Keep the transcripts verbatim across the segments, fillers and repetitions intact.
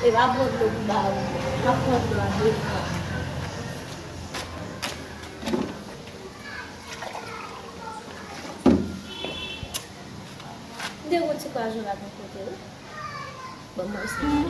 M ap pran dlo pou ba ou. M ap pran dlo a de fwa. M te gon ti kwazo la bò kote, wi. Ban mwen eseye.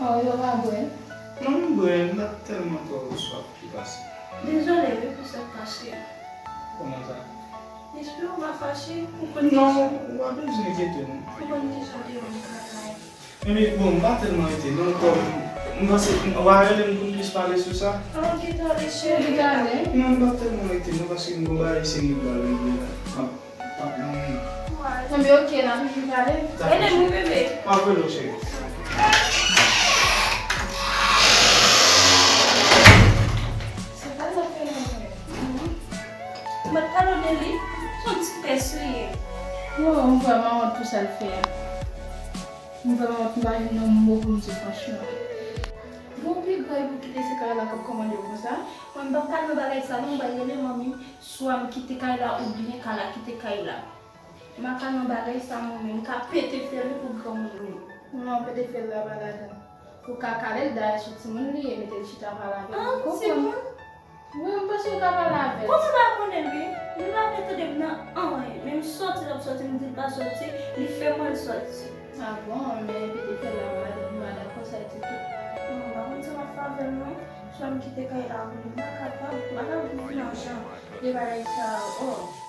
Oh, yo pa bwè? Non, m bwè, m pa t tèlman twò swaf ki pase. Dezole wi pou sa k pase. Kòman sa? Espere w pa fache, ou konn... Non, ou pa bezwen enkyete w. Ou konn kijan te yon travay. Epi, bon, m pa tèlman rete, non, kòm m panse, w a rele m pou m plis pale sou sa. Ah, ok, tande, cheri. Ou te ale? Non, m pa tèlman rete, non, paske m gon bagay serye m pral regle la. Ah. Anben, oke, n ap vin pale. Ede m wi, bebe. M ap rele w, cheri. Se pa sa k fè mwen. Mwen pale de li, se yon ti pès li ye. Oh, m vrèman wont pou sa l fè a. M vrèman wont, m pa jwenn yon mo pou m di franchman. Bon, pi gran pou kite se kay la k ap kòmande w konsa. Mwen, m p ap pale nan bagay sa non, m pral rele manmi. Swa m kite kay la oubyen kay la kite kay la. M pa ka nan bagay sa mwen menm, m ka pete fè l wi pou granmoun wi. Non, pete fè l la pa ladan. Ou ka kale l dayè sou timoun li ye, mete l chita pale avè l. Ah, ou konprann? Timoun? Wi, m panse ou ka pale avè l. Kòman m pa konnen l wi? Li pa vle tande m nan anyen. Men m sòti l ap sòti, m di l pa sòti, li fè mwen l sòti. Ah bon, men pete fè l la pa ladan, m pa dakò sa ditou. Non, m pa konn sa m ap fè avè l non. Swa m kite kay la pou li, m pa kapab, m pa kapab viv nan jan de bagay sa yo. Oh.